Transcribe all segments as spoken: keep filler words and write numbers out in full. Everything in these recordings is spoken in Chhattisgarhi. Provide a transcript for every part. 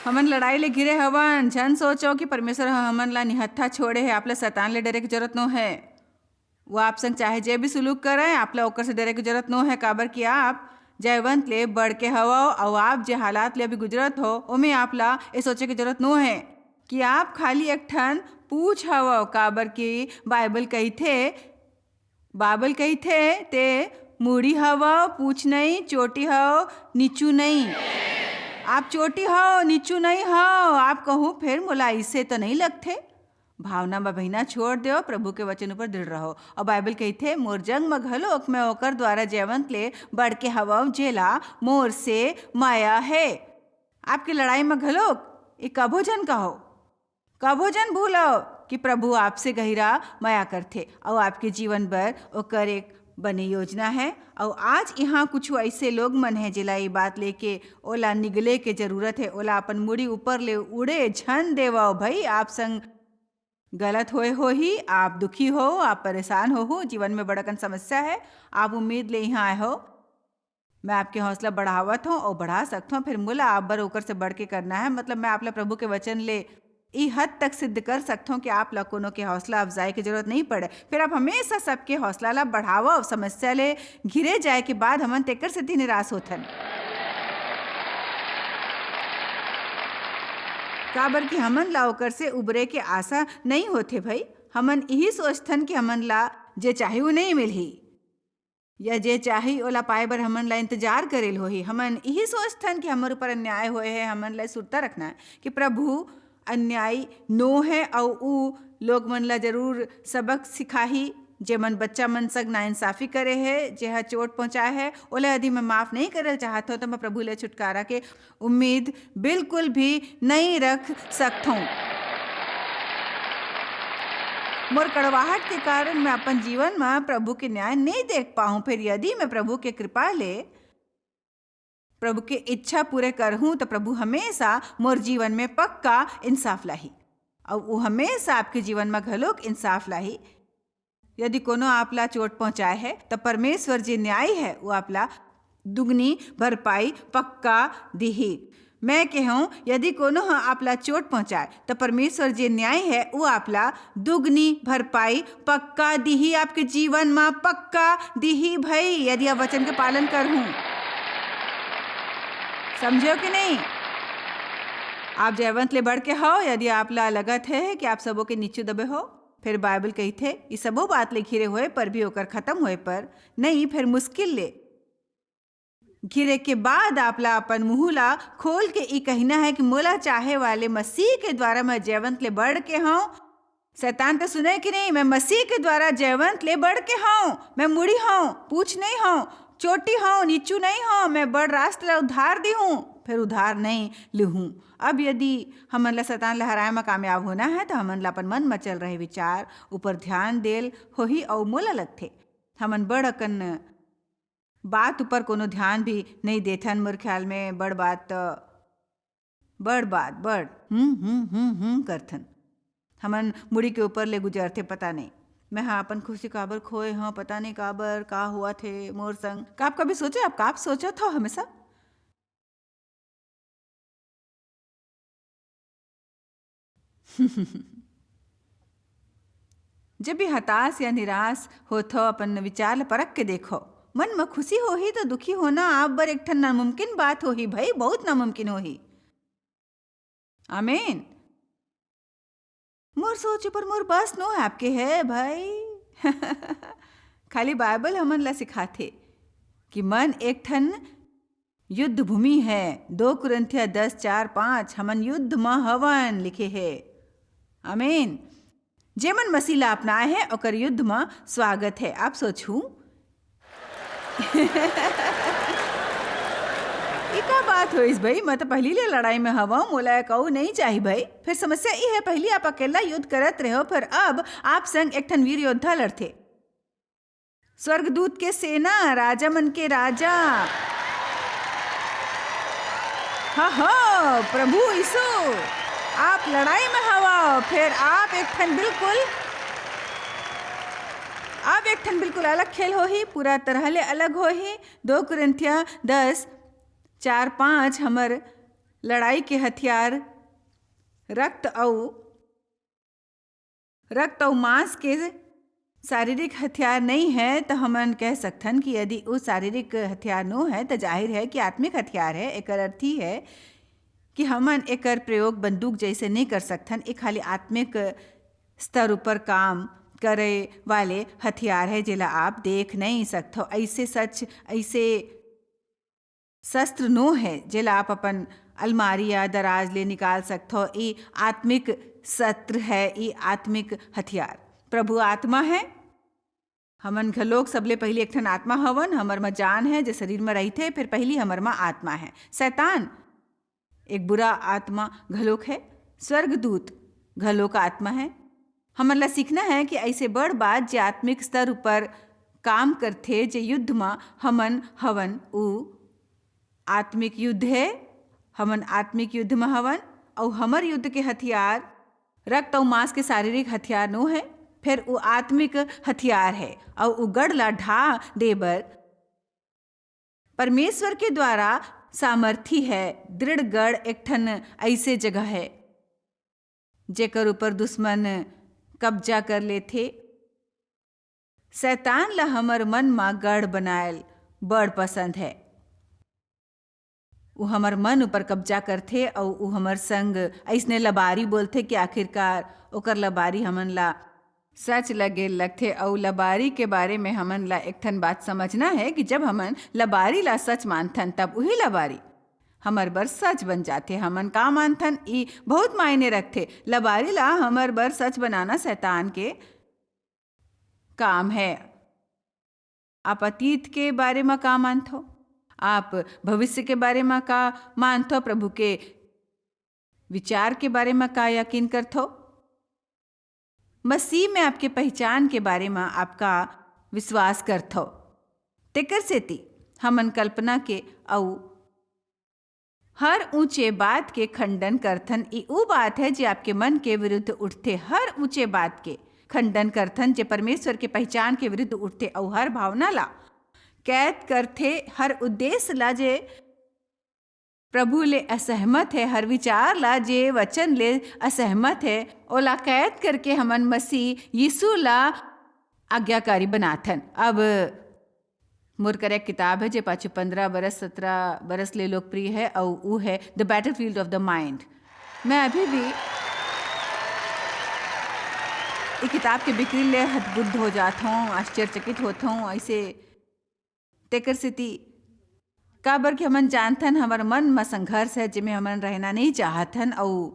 हमन लड़ाई ले घिरे हवन, झन सोचो कि परमेश्वर ह हमन ला निहत्था छोड़े हे। आप ला शैतान ले डरे के जरूरत नो है। वो आप संग चाहे जे भी सुलूक करे, आप ला ओकर से डरे के जरूरत नो है, काबर कि आप जयवंत ले बढ़ के हवव। अउ आप जे हालात ले अभी गुजरत हो, ओमे आप ला ए सोचे के जरूरत नो है कि आप खाली एक ठन पूछ हवव, काबर कि बाइबल कहिथे, बाइबल कहिथे, "ते मुड़ी हवव, पूछ नहीं, चोटी हव, नीचू नहीं।" आप चोटी हव, नीचू नहीं हव। आप कहूँ, "फेर मोला अइसे तो नहीं लगथे।" भावना म बहिना छोड़ देव, प्रभु के वचन ऊपर दृढ़ रहो। अउ बाइबल कहिथे, "मोर जंग म घलोक मैं ओकर द्वारा जयवंत ले बढ़ के हवव, जेला मोर से मया है।" आपके लड़ाई म घलोक ये कभो झन कहो, कभो झन भूलव कि प्रभु आपसे गहिरा मया करथे अउ आपके जीवन बर ओकर एक बने योजना है। अउ आज यहाँ कुछ ऐसे लोग मन है, जेला ये बात लेके ओला निगले के जरूरत है, ओला अपन मुड़ी ऊपर ले उड़े झन देवव। भाई, आप संग गलत होए होही, आप दुखी हो, आप परेशान हो, हो, जीवन में बड़कन समस्या है, आप उम्मीद ले यहाँ आए हो। मैं आपके हौसला बढ़ावत हूँ और बढ़ा सकता हूँ, फिर मोला आप बर ओकर से बढ़ के करना है। मतलब, मैं आप ला प्रभु के वचन ले ई हद तक सिद्ध कर सकता हूँ कि आप ला कोनो के हौसला अफजाई की जरूरत नहीं पड़े। फिर आप हमेशा सबके हौसला ला बढ़ावव। समस्या ले घिरे जाए के बाद हमन तेकर सेती निराश होथन, काबर कि हमन ला ओकर से उबरे के आशा नहीं होथे भाई। हमन यही सोचथन कि हमन ला जे चाही वो नहीं मिलही, या जे चाही ओला पाए बर हमन ला इंतजार करेल होही। हमन यही सोचथन कि हमर ऊपर अन्याय होए है, हमन ला सुरता रखना है कि प्रभु अन्यायी नो है, अउ ऊ लोग मन ला जरूर सबक सिखाही, जेमन बच्चा मन संग नाइंसाफी करे है, जेहा चोट पहुंचाए है, ओला यदि मैं माफ नहीं करल चाहत हूँ, तो मैं प्रभु ले छुटकारा के उम्मीद बिल्कुल भी नहीं रख सकथों। मोर कड़वाहट के कारण मैं अपन जीवन म प्रभु के न्याय नहीं देख पाऊं, फिर यदि मैं प्रभु के कृपा ले प्रभु के इच्छा पूरे करहूं, तो प्रभु हमेशा मोर जीवन में पक्का इंसाफ लाही, अउ वो हमेशा आपके जीवन में घलोक इंसाफ लाही। यदि कोनो आप ला चोट पहुंचाए है, त परमेश्वर जे न्यायी है, वो आप ला दुगनी भरपाई पक्का दिही। मैं कहूं, यदि कोनो ह आप ला चोट पहुंचाए, त परमेश्वर जे न्यायी है, वो आप ला दुगनी भरपाई पक्का दिही, आपके जीवन म पक्का दिही भाई, यदि आप वचन के पालन करहूं। समझे हो कि नहीं? आप जयवंत ले बढ़ के हो, यदि आप ला लगत है कि आप सबो के नीचे दबे हो, फिर बाइबल कहिथे, "ई सबो बात ले घिरे होए पर भी ओकर खत्म होए पर नहीं, फिर मुश्किल ले घिरे के बाद आप ला अपन मुंह ला खोल के ई कहिना है कि मोला चाहे वाले मसीह के द्वारा मैं जयवंत ले बढ़ के हूँ।" शैतान तो सुने कि नहीं, "मैं मसीह के द्वारा जयवंत ले बढ़ के हूँ, मैं मुड़ी हूँ, पूछ नहीं हूँ, चोटी हूँ, नीचू नहीं हूँ, मैं बड़ राष्ट्र ला उधार दी हूँ, फिर उधार नहीं लिहूँ।" अब यदि हमन ला शैतान ला हराए म कामयाब होना है, तो हमन ला अपन मन म चल रहे विचार ऊपर ध्यान देल होही। अउ मोला लगथे, हमन बड़ अकन बात ऊपर कोनो ध्यान भी नहीं देथन। मोर ख्याल में बड़ बात, बड़ बात, बड़ हम्म, हम्म, हम्म, हम्म करथन। हमन मुड़ी के ऊपर ले गुजरथे, पता नहीं मैं हा अपन खुशी काबर खोए हूँ, पता नहीं काबर, का हुआ थे मोर संग। का आप कभी सोचे, आप का आप सोचत हो हमेशा? जब भी हताश या निराश होथो, अपन विचार ल परख के देखो। मन म खुशी होही तो दुखी होना आप बर एक ठन नामुमकिन बात होही भाई, बहुत नामुमकिन होही। आमीन। मोर सोच ऊपर मोर बस नो आपके है भाई। खाली बाइबल हमन ला सिखाथे कि मन एक ठन युद्ध भूमि है। दो कुरिन्थिया दस चार पाँच, "हमन युद्ध म हवन," लिखे है। आमीन। जेमन मसीह ला अपनाए है, ओकर युद्ध म स्वागत है। आप सोचहू, "ये का बात होइस भाई? मैं तो पहली ले लड़ाई में हवं, मोला एक अऊ नहीं चाही भाई।" फिर समस्या ये है, पहली आप अकेला युद्ध करत रहो, फिर अब आप संग एक ठन वीर योद्धा लड़थे। स्वर्गदूत के सेना, राजा मन के राजा। हा, हा, प्रभु यीशु, आप लड़ाई में हवा, फिर आप एक ठन बिल्कुल, आप एक ठन बिल्कुल अलग खेल होही, पूरा तरह ले अलग होही। दो कुरिन्थिया दस चार पाँच हमर लड़ाई के हथियार रक्त अउ रक्त अउ मांस के शारीरिक हथियार नहीं है, तो हमन कह सकथन कि यदि वो शारीरिक हथियार नो है, तो जाहिर है कि आत्मिक हथियार है। एकर अर्थ ही है कि हमन एकर प्रयोग बंदूक जैसे नहीं कर सकथन। ये खाली आत्मिक स्तर ऊपर काम करे वाले हथियार है, जेला आप देख नहीं सकथो। ऐसे सच, ऐसे शस्त्र नो है, जेला आप अपन अलमारी या दराज ले निकाल सकथो। ई आत्मिक शस्त्र है, ई आत्मिक हथियार। प्रभु आत्मा है। हमन घलोक सबले पहिली एक ठन आत्मा हवन। हमर म जान है, जे शरीर म रहिथे, फिर पहिली हमर म आत्मा है। शैतान एक बुरा आत्मा घलोक है, स्वर्गदूत घलोक आत्मा है। हमन ला सीखना है कि ऐसे बड़ बात, जे आत्मिक स्तर ऊपर काम करथे, जे युद्ध म हमन हवन, उ आत्मिक युद्ध है। हमन आत्मिक युद्ध म हवन, अउ हमर युद्ध के हथियार रक्त अउ मांस के शारीरिक हथियार नो है, फेर उ आत्मिक हथियार है, अउ उ गढ़ ला ढा दे बर परमेश्वर के द्वारा सामर्थी है। दृढ़ गढ़ एक ठन ऐसे जगह है, जेकर ऊपर दुश्मन कब्जा कर लेथे। शैतान ला हमर मन म गढ़ बनायल बड़ पसंद है। उ हमर मन ऊपर कब्जा करथे अउ उ हमर संग अइसने लबारी बोलथे कि आखिरकार ओकर लबारी हमन ला सच लगे लगथे। अउ लबारी के बारे में हमन ला एक ठन बात समझना है कि जब हमन लबारी ला सच मानथन, तब उही लबारी हमर बर सच बन जाथे। हमन का मानथन, ई बहुत मायने रखथे। लबारी ला हमर बर सच बनाना शैतान के काम है। आप अतीत के बारे म का मानथो? आप भविष्य के बारे म का मानथो? प्रभु के विचार के बारे म का यकीन करथो? मसीह में आपके पहचान के बारे म आप का विश्वास करथो? तेकर सेती हमन कल्पना के अउ हर ऊंचे बात के खंडन करथन। ई ऊ बात है, जे आपके मन के विरुद्ध उठथे। हर ऊंचे बात के खंडन करथन, जे परमेश्वर के पहचान के विरुद्ध उठथे, अउ हर भावना ला कैद करथे, हर उद्देश्य ला, जे प्रभु ले असहमत है, हर विचार ला, जे वचन ले असहमत है, ओला कैद करके हमन मसीह यीशु ला आज्ञाकारी बनाथन। अब मोर करा एक किताब है, जे पाछू पंद्रह बरस, सत्रह बरस ले लोकप्रिय है, अउ ऊ है The Battlefield of the Mind। मैं अभी भी ये किताब के बिक्री ले हतबुद्ध हो जात हूँ, आश्चर्यचकित होत हूँ। ऐसे तेकर सेती, काबर कि हमन जानथन, हमर मन म संघर्ष है, जेमे हमन रहना नहीं चाहत हन, अउ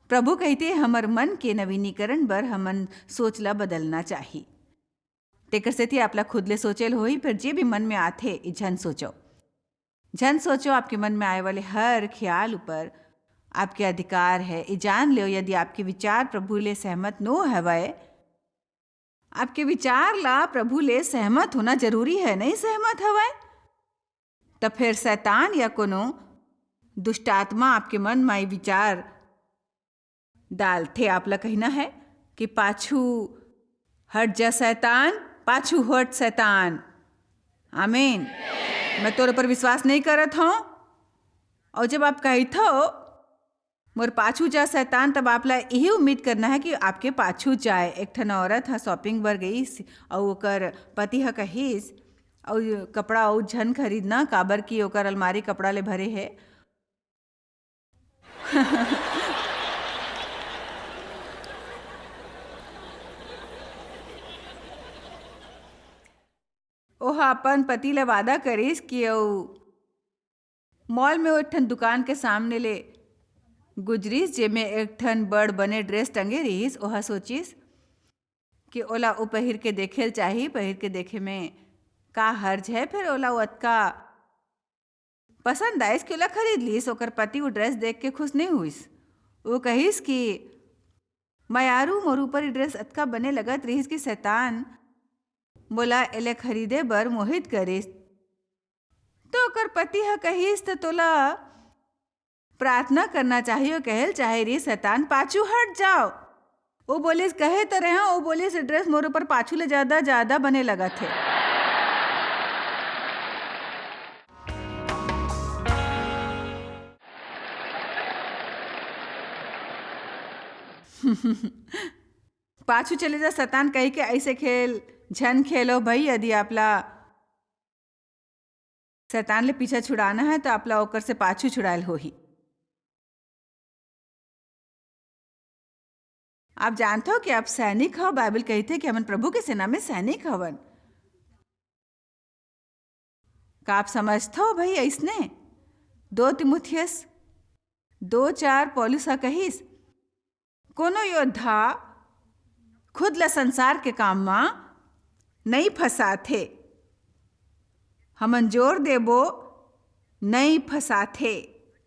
प्रभु कहिथे, हमर मन के नवीनीकरण बर हमन सोच ला बदलना चाही। तेकर सेती आप ला खुद ले सोचे ल होही, फेर जे भी मन में आथे, ई झन सोचो। झन सोचो, आपके मन में आए वाले हर ख्याल ऊपर आपके अधिकार है। ई जान लो, यदि आपके विचार प्रभु ले सहमत नो हवय, आपके विचार ला प्रभु ले सहमत होना जरूरी है, नहीं सहमत हवय, त फेर शैतान या कोनो दुष्टात्मा आपके मन म ये विचार डालथे, आप ला कहना है कि पाछू हट जा शैतान, पाछू हट शैतान। आमीन। मैं तोर ऊपर विश्वास नहीं करत हूँ। और जब आप कहिथो, "मोर पाछू जा शैतान," तब आप ला यही उम्मीद करना है कि आपके पाछू जाए। एक ठन औरत ह shopping बर गईस, अउ ओकर पति ह कहिस, "अउ कपड़ा अउ झन खरीदना, काबर कि ओकर अलमारी कपड़ा ले भरे हे।" ओहा अपन पति ले वादा करिस कि अउ mall में ओ एक ठन दुकान के सामने ले गुजरिस, जेमे एक ठन बड़ बने dress टंगे रिहिस। ओहा सोचिस कि ओला ओ पहिर के देखे ल चाही, पहिर के देखे में का हर्ज है। फिर ओला ओ अतका पसंद आइस कि ओला खरीद लिस। ओकर पति वो dress देख के खुश नहीं हुइस। वो कहिस कि, "मयारू, मोर ऊपर ये dress अतका बने लगत रिहिस कि शैतान मोला एले खरीदे बर मोहित करिस।" तो ओकर पति ह कहिस, "त तोला प्रार्थना करना चाही, वो कहल चाहे, 'रे शैतान, पाछू हट जाओ।'" वो बोलिस, "कहे त रहे हूँ," वो बोलिस, "ये dress मोर ऊपर पाछू ले ज्यादा, ज्यादा बने लगत हे।" पाछू चले जा शैतान कहिके, ऐसे खेल झन खेलो भई। यदि आपला शैतान ले पीछा छुड़ाना है, तो आपला ओकर से पाछू छुड़ायल होही। आप जानथव कि आप सैनिक हव। बाइबल कहिथे कि हमन प्रभु के सेना में सैनिक हवन। का आप समझथव भई? ऐसने दो तीमुथियुस दो चार पौलुस ह कहिस, कोनो योद्धा खुद ला संसार के काम म नइ फंसाथे। हमन जोर देबो, नइ फंसाथे।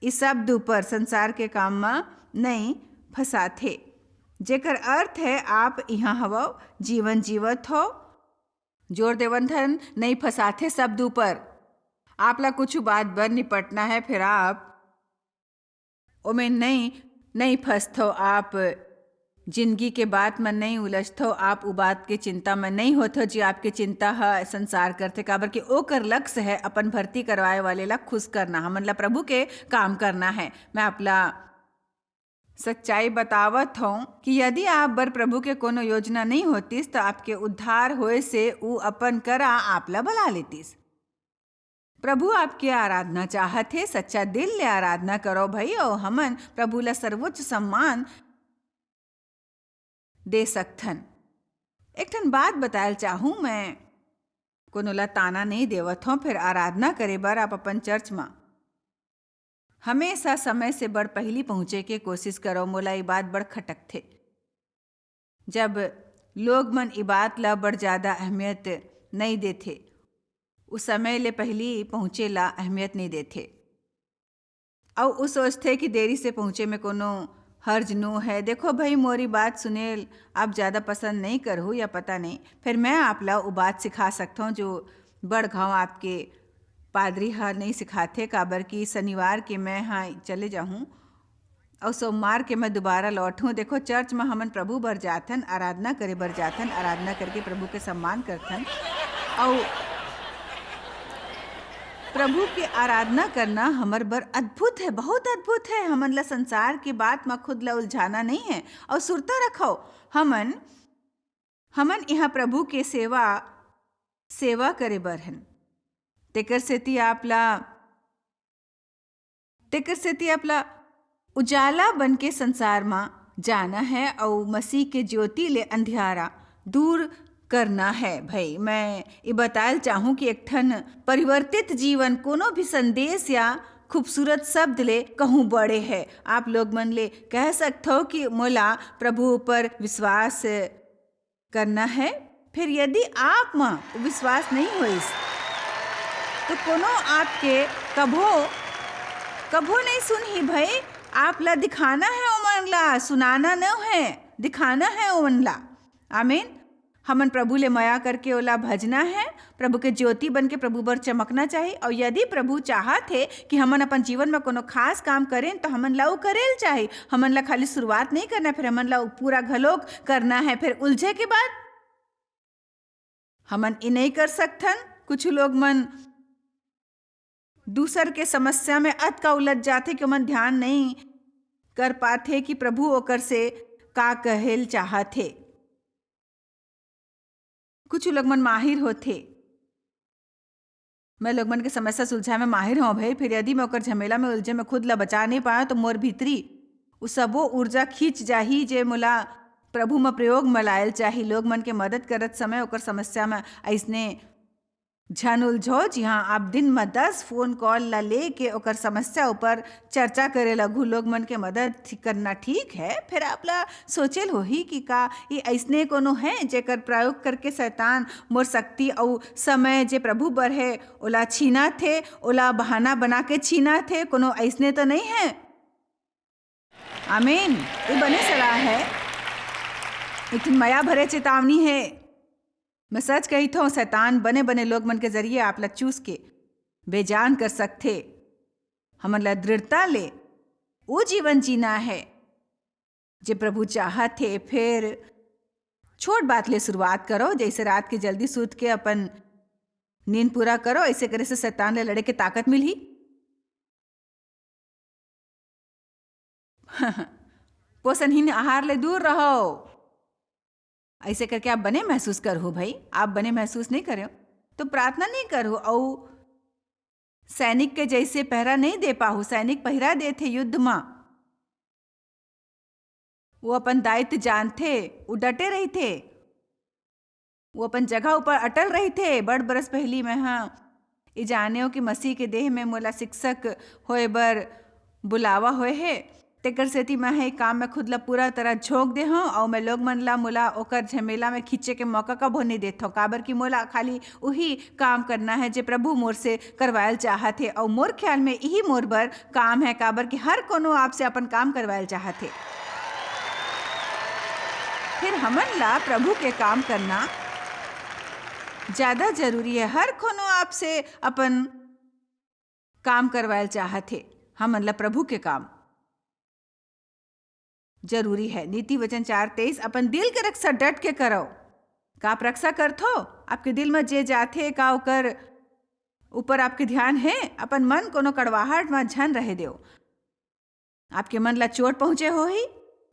इस शब्द ऊपर, संसार के काम म नइ फंसाथे, जेकर अर्थ है आप इहाँ हवव, जीवन जीवत हो। जोर देवत हन, नइ फंसाथे शब्द ऊपर। आप ला कुछ बात बर निपटना है, फिर आप ओमे नइ, नइ फंसथव। आप जिंदगी के बात म नइ उलझथव, आप उ बात के चिंता म नइ होथव, जे आपके चिंता ह संसार करथे, काबर कि ओकर लक्ष्य है अपन भर्ती करवाए वाले ला खुश करना। हमन ला प्रभु के काम करना है। मैं आप ला सच्चाई बतावत हूँ कि यदि आप बर प्रभु के कोनो योजना नइ होतिस, त आपके उद्धार होए से उ अपन करा आप ला बला लेतिस। प्रभु आपके आराधना चाहत हे, सच्चा दिल ले आराधना करो भई, अउ हमन प्रभु ला सर्वोच्च सम्मान दे सकथन। एक ठन बात बतायल चाहूँ मैं, कोनो ला ताना नइ देवत हौं, फेर आराधना करे बर आप अपन चर्च म हमेशा समय से बड़ पहिली पहुँचे के कोशिश करो। मोला ये बात बड़ खटकथे, जब लोग मन ई बात ला बड़ ज्यादा अहमियत नइ देथे, उ समय ले पहिली पहुँचे ला अहमियत नइ देथे। अउ उ सोचथे कि देरी से पहुँचे में कोनो हर्ज नो है। देखो भई, मोरी बात सुने आप ज्यादा पसंद नइ करहू या पता नइ, फेर मैं आप ला उ बात सिखा सकथौं जो बड़ घाव आपके पादरी ह नइ सिखाथे, काबर कि शनिवार के मैं ह चले जाहूँ अउ सोमवार के मैं दोबारा लौटहूँ। देखो, चर्च म हमन प्रभु बर जाथन, आराधना करे बर जाथन, आराधना करके प्रभु के सम्मान करथन। अउ प्रभु के आराधना करना हमर बर अद्भुत है, बहुत अद्भुत है। हमन ला संसार के बात म खुद ला उलझाना नइ है। अउ सुरता रखव, हमन, हमन इहाँ प्रभु के सेवा, सेवा करे बर हन। तेकर सेती आप ला, तेकर सेती आप ला उजाला बन के संसार म जाना है अउ मसीह के ज्योति ले अंधियारा दूर करना है। भई, मैं ये बतायल चाहूँ कि एक ठन परिवर्तित जीवन कोनो भी संदेश या खूबसूरत शब्द ले कहूँ बड़े है। आप लोग मन ले कह सकथव कि मोला प्रभु ऊपर विश्वास करना है। फिर यदि आप म विश्वास नइ होइस, तो कोनो आपके कभो, कभो नइ सुनही भई। आप ला दिखाना है ओमन ला, सुनाना न है, दिखाना है ओमन ला। आमीन। हमन प्रभु ले मया करके ओला भजना है, प्रभु के ज्योति बन के प्रभु बर चमकना चाही। अउ यदि प्रभु चाहत हे कि हमन अपन जीवन म कोनो खास काम करेन, त हमन ला उ करेल चाही। हमन ला खाली शुरुआत नइ करना, फिर हमन ला उ पूरा घलोक करना है। फिर उलझे के बाद हमन ए नइ कर सकथन। कुछ लोग मन दूसर के समस्या में अतका उलझ जाथे कि ओमन ध्यान नइ कर पाथे कि प्रभु ओकर से का कहेल चाहत हे। कुछ लोग मन माहिर होथे, मैं लोग मन के समस्या सुलझाए में माहिर हौं भई, फिर यदि मैं ओकर झमेला में उलझे में खुद ला बचा नइ पायौं, तो मोर भीतरी उ सबो ऊर्जा खींच जाही, जे मोला प्रभु म प्रयोग म लायल चाही। लोग मन के मदद करत समय ओकर समस्या म अइसने झन उलझो, जिहां आप दिन म दस फोन कॉल ला लेके ओकर समस्या ऊपर चर्चा करे लगहू। लोग मन के मदद थी-, करना ठीक है, फिर आप ला सोचेल होही कि का ये अइसने कोनो है, जेकर प्रयोग करके शैतान मोर शक्ति अउ समय, जे प्रभु बर है, ओला छीनत हे, ओला बहाना बना के छीनत हे? कोनो अइसने तो नइ है? आमीन। ये बने सलाह है, एक ठन मया भरे चेतावनी है। मैं सच कहिथौं, शैतान बने-बने लोग मन के जरिए आप ला चूस के बेजान कर सकथे। हमन ला दृढ़ता ले वो जीवन जीना है, जे प्रभु चाहत हे। फेर छोट बात ले शुरुआत करो, जइसे रात के जल्दी सूत के अपन नींद पूरा करो। अइसे करे से शैतान ले लड़े के ताकत मिलही। पोषणहीन आहार ले दूर रहो। ऐसे करके आप बने महसूस करहु भाई। आप बने महसूस नहीं करेव तो प्रार्थना नहीं करहु। अउ सैनिक के जैसे पहरा नहीं दे पाहू। सैनिक पहिरा देथे युद्ध मा। वो अपन दायित्व जानथे, वो डटे रहिथे, वो अपन जगह ऊपर अटल रहिथे। बड़ बरस पहिली मैं ह ए जानेव कि मसीह के देह में मोला शिक्षक होए बर बुलावा होए हे, तेकर सेती मैं ह ए काम में खुद ला पूरा तरह झोंक दे हव, अउ मैं लोग मन ला मोला ओकर झमेला में खींचे के मौका कभो नहीं देथव, काबर कि मोला खाली उही काम करना है जे प्रभु मोर से करवायल चाहत हे। अउ मोर ख्याल में इही मोर बर काम है, काबर कि हर कोनो आपसे अपन काम करवायल चाहत हे। फिर हमन ला प्रभु के काम करना ज्यादा जरूरी है। हर कोनो आपसे अपन काम करवायल चाहत हे। हमन ला प्रभु के काम जरूरी है। नीति वचन चार तेईस, अपन दिल के रक्षा डट के करव। का आप रक्षा करथो? आपके दिल में जे जाथे, का ओकर ऊपर आपके ध्यान है? अपन मन कोनो कड़वाहट में झन रहे देव। आपके मन ला चोट पहुंचे होही,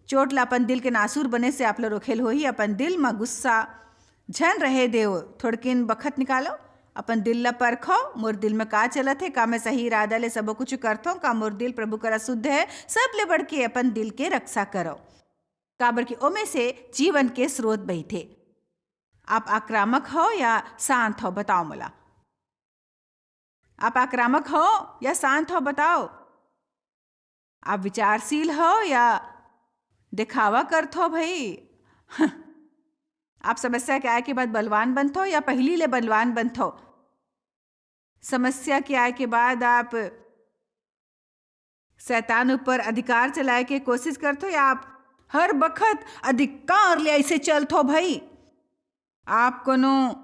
चोट ला अपन दिल के नासूर बने से आप ला रोखेल होही। अपन दिल में गुस्सा झन रहे देव। थोड़किन बखत निकालो, अपन दिल ला परखो, मोर दिल में का चलत हे, का मैं सही इरादा ले सबो कुछ करथों, का मोर दिल प्रभु करा शुद्ध है? सब ले बढ़ के अपन दिल के रक्षा करो, काबर कि ओमे से जीवन के स्रोत बहिथे। आप आक्रामक हो या शांत हो, बताओ मोला। आप आक्रामक हो या शांत हो, बताओ। आप विचारशील हो या दिखावा करत हो भाई? आप समस्या के आए के बाद बलवान बनथो या पहिली ले बलवान बनथो? समस्या के आए के बाद आप शैतान ऊपर अधिकार चलाए के कोशिश करथो या आप हर बखत अधिकार ले ऐसे चलथो भाई? आप कोनो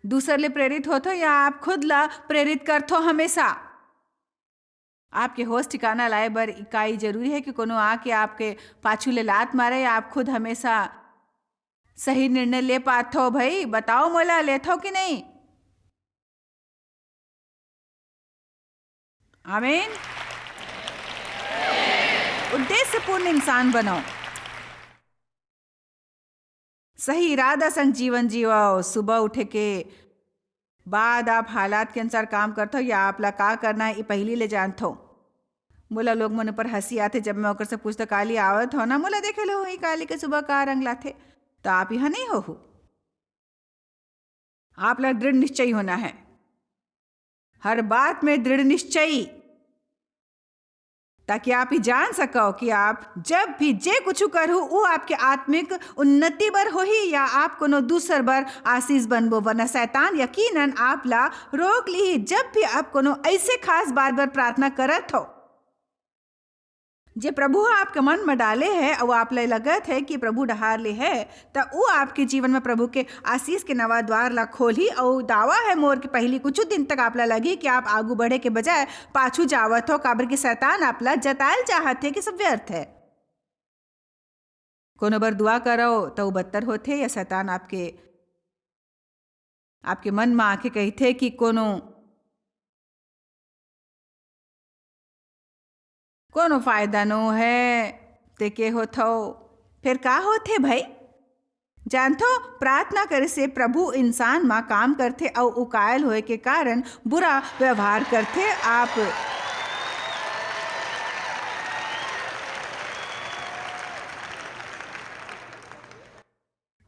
दूसर ले प्रेरित होथो या आप खुद ला प्रेरित करथो हमेशा? आपके होश ठिकाना लाए बर इकाई जरूरी है कि कोनो आके आपके पाछू ले लात मारे या आप खुद हमेशा सही निर्णय ले पाथो? भाई, बताओ मोला, लेथो कि नहीं? आमीन। उद्देश्यपूर्ण इंसान बनो, सही इरादा संग जीवन जीवो। सुबह उठे के बाद आप हालात के अनुसार काम करथो या आप ला का करना है, ये पहिली ले जानथो। मोला लोग मन ऊपर हंसी आथे, जब मैं ओकर से पूछथो, "काली आवत हो ना, मोला देखे ले होही काली के सुबह का रंग लाथे?" तो आप यहाँ नहीं होहू। आप ला दृढ़ निश्चयी होना है, हर बात में दृढ़ निश्चयी, ताकि आप ही जान सको कि आप जब भी जे कुछ करहु, वो आपके आत्मिक उन्नति बर होही या आप कोनो दूसर बर आशीष बनबो, वरना शैतान यकीनन आप ला रोक लीही। जब भी आप कोनो ऐसे खास बात बर प्रार्थना करत हो, जे प्रभु ह आपके मन म डाले हे अउ आप ल लगत हे कि प्रभु डहार ले हे, त ऊ आपके जीवन म प्रभु के आशीष के नवा द्वार ला खोलही। अउ दावा हे मोर कि पहिली कुछु दिन तक आप ला लगही कि आप आगू बढ़े के बजाय पाछू जावत हो, काबर कि शैतान आप ला जतायल चाहत हे कि सब व्यर्थ हे। कोनो बर दुआ करव, त ऊ बदतर होथे या शैतान आपके, आपके मन म आके कहिथे कि कोनो कोनो फायदा नो है, ते के होथव? फेर का होथे भाई? जानथो, प्रार्थना करे से प्रभु इंसान म काम करथे अउ ऊ कायल होए के कारण बुरा व्यवहार करथे। आप,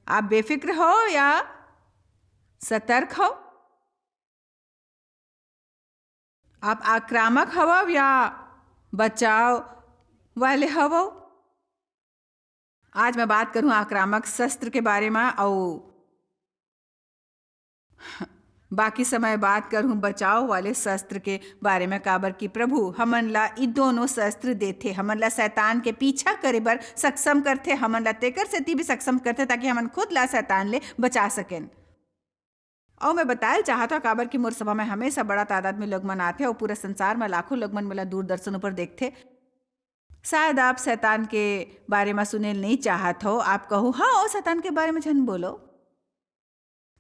आप बेफिक्र हो या सतर्क हो? आप आक्रामक हवव या बचाव वाले हवव? आज मैं बात करूं आक्रामक शस्त्र के बारे म, अउ बाकी समय बात करूं बचाव वाले शस्त्र के बारे म, काबर कि प्रभु हमन ला ई दोनों शस्त्र देथे। हमन ला शैतान के पीछा करे बर सक्षम करथे, हमन ला तेकर सेती भी सक्षम करथे, ताकि हमन खुद ला शैतान ले बचा सकेन। अउ मैं बतायल चाहत हव, काबर कि मोर सभा में हमेशा बड़ा तादाद में लोग मन आथे अउ पूरा संसार में लाखों लोग मन मोला दूरदर्शन ऊपर देखथे। शायद आप शैतान के बारे में सुने ल नहीं चाहत हो, आप कहू, "हाँ, ओ शैतान के बारे में झन बोलो।"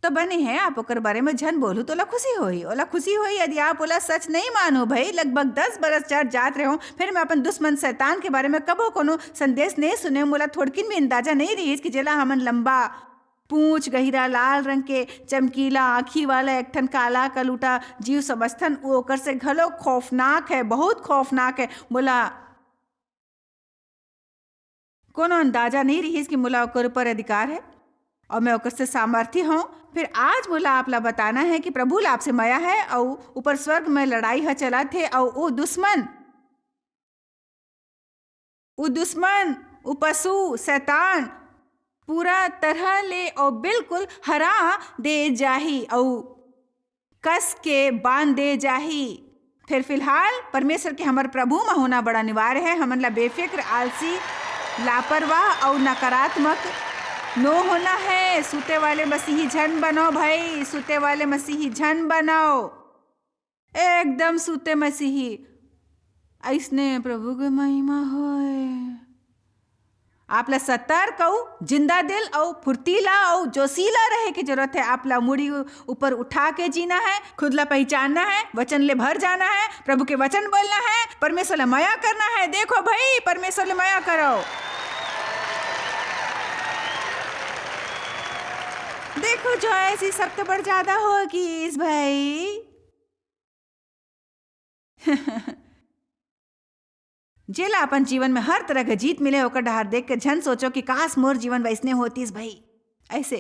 बने हे, आप ओकर बारे में झन बोलू, तो ओला खुशी होही। ओला खुशी होही, यदि आप ओला सच नहीं मानो भई। लगभग दस बरस चर्च जात रहे हो, फिर मैं अपन दुश्मन शैतान के बारे में कबो कोनो संदेश नहीं सुने। मोला थोड़किन भी अंदाजा नहीं रहिस कि जेला हमन लंबा पूंछ, गहिरा लाल रंग के चमकीला आँखी वाला एक ठन काला कलूटा जीव समझथन, वो ओकर से घलो खौफनाक है, बहुत खौफनाक है। मोला कोनो अंदाजा नहीं रहिस कि मोला ओकर ऊपर अधिकार है और मैं ओकर से सामर्थी हूँ। फिर आज मोला आप ला बताना है कि प्रभु ला आपसे मया है और ऊपर स्वर्ग में लड़ाई ह चलत हे और वो दुश्मन, वो दुश्मन, वो पशु, शैतान पूरा तरह ले और बिल्कुल हरा दे जाही और कस के बांध दे जाही। फिर फिलहाल परमेश्वर के हमर प्रभु म होना बड़ा अनिवार्य है। हमन ला बेफिक्र, आलसी, लापरवाह अउ नकारात्मक नो होना है। सूते वाले मसीही झन बनो भई, सूते वाले मसीही झन बनो, एकदम सूते मसीही। अइसने प्रभु के महिमा होय। आप ला सतर्क अउ जिंदा दिल अउ फुर्तीला अउ जोशीला रहे के जरूरत है। आप ला मुड़ी उ-, ऊपर उठा के जीना है, खुद ला पहचानना है, वचन ले भर जाना है, प्रभु के वचन बोलना है, परमेश्वर ला मया करना है। देखो भई, परमेश्वर ला मया करो। देखो जो ऐसी सख्त बड़ ज्यादा होगी इस भाई। जेला अपन जीवन में हर तरह के जीत मिले, ओकर डहार देख के झन सोचो कि काश मोर जीवन वैसने होतीस भई। ऐसे,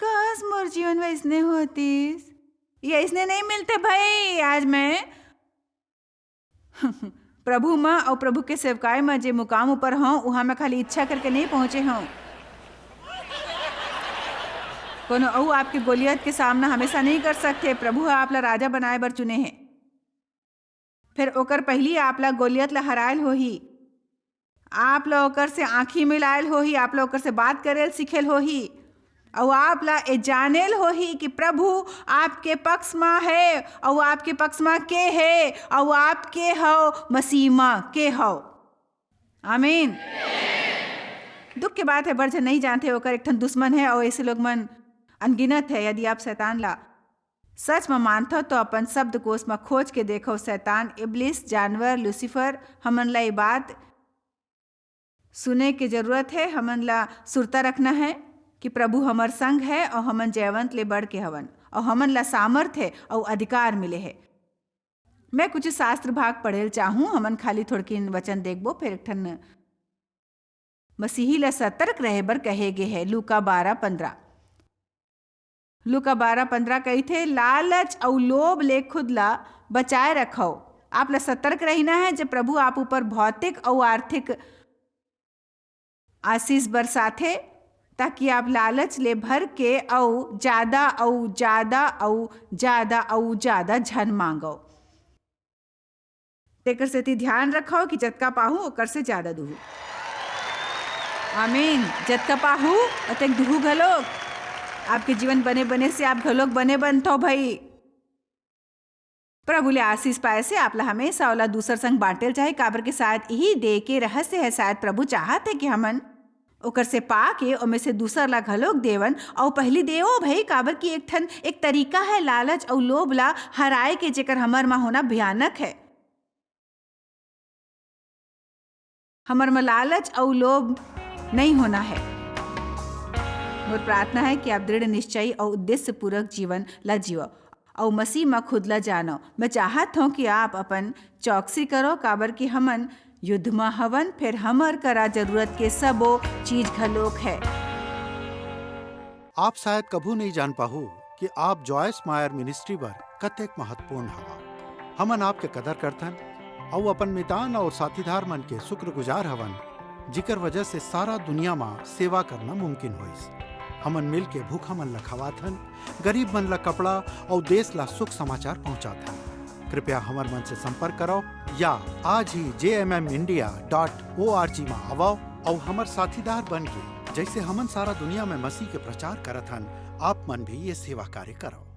काश मोर जीवन वैसने होतीस। ये ऐसने नहीं मिलते भई। आज मैं प्रभु म अउ प्रभु के सेवकाई म जे मुकाम ऊपर हूँ, उहाँ मैं खाली इच्छा करके नहीं पहुँचे हूँ। कोनो अउ आपके गोलियत के सामना हमेशा नहीं कर सकते। प्रभु ह आप ला राजा बनाए बर चुने हे। फिर ओकर पहिली आप ला गोलियत ला हरायल होही। आप ला ओकर से आँखी मिलायल होही, आप ला ओकर से बात करेल सीखेल होही, अउ आप ला ए जानेल होही कि प्रभु आपके पक्ष म हे, अउ आपके पक्ष म के हे, अउ आप के हव, मसीह म के हव। आमीन। दुख के बात है, बड़ झन नहीं जानते, ओकर एक ठन दुश्मन है, अउ ऐसे लोग मन अनगिनत है। यदि आप शैतान ला सच म मानथव, तो अपन शब्दकोश म खोज के देखव, शैतान, इब्लीस, जानवर, लूसीफर। हमन ला ये बात सुने के जरूरत है, हमन ला सुरता रखना है कि प्रभु हमर संग है अउ हमन जयवंत ले बढ़ के हवन अउ हमन ला सामर्थ है अउ अधिकार मिले है। मैं कुछ शास्त्र भाग पढ़ेल चाहूँ, हमन खाली थोड़किन वचन देखबो, फिर एक ठन मसीही ला सतर्क रहे बर कहे गे है। लूका बारह पन्द्रह, लूका बारह पन्द्रह कहिथे, "लालच अउ लोभ ले खुद ला बचाए रखव।" आप ला सतर्क रहिना है, जब प्रभु आप ऊपर भौतिक अउ आर्थिक आशीष बरसाथे, ताकि आप लालच ले भर के अउ जादा अउ जादा अउ जादा अउ जादा झन मांगव। तेकर सेती ध्यान रखव कि जतका पाहू, ओकर से जादा दुहू। आमीन। जतका पाहू, ओतेक दुहू घलोक। आपके जीवन बने-बने से आप घलोक बने बनथव भई। प्रभु ले आशीष पाए से आप ला हमेशा ओला दूसर संग बांटेल चाही, काबर के शायद इही दे के रहस्य है। शायद प्रभु चाहत है कि हमन ओकर से पा के ओमे से दूसर ला घलोक देवन, अउ पहिली देवो भई, काबर कि एक ठन, एक तरीका है लालच अउ लोभ ला हराए के, जेकर हमर मा होना भयानक है। हमर मा लालच अउ लोभ नहीं होना है। मोर प्रार्थना है कि आप दृढ़ निश्चयी अउ उद्देश्य पूर्वक जीवन ला जीवव। अउ मसीह म खुद ला जानव। मैं चाहत हौं कि आप अपन चौकसी करव, काबर कि हमन युद्ध म हवन, फेर हमर करा जरूरत के सबो चीज घलोक है। आप शायद कभू नइ जान पाहू कि आप जॉयस मायर मिनिस्ट्री बर कतेक महत्वपूर्ण हवव। हमन आपके कदर करथन अउ अपन मितान अउ साथीदार मन के शुक्रगुजार हवन, जिकर वजह से सारा दुनिया म सेवा करना मुमकिन होइस। हमन मिलके भूखा मन ल खवाथन, गरीब मन ल कपड़ा अउ देश ल सुख समाचार पहुंचाथन। कृपया हमर मन से संपर्क करव या आज ही J M M India dot O R G म आवव अउ हमर साथीदार बन के, जइसे हमन सारा दुनिया म मसीह के प्रचार करत हन, आप मन भी ये सेवा कार्य करव।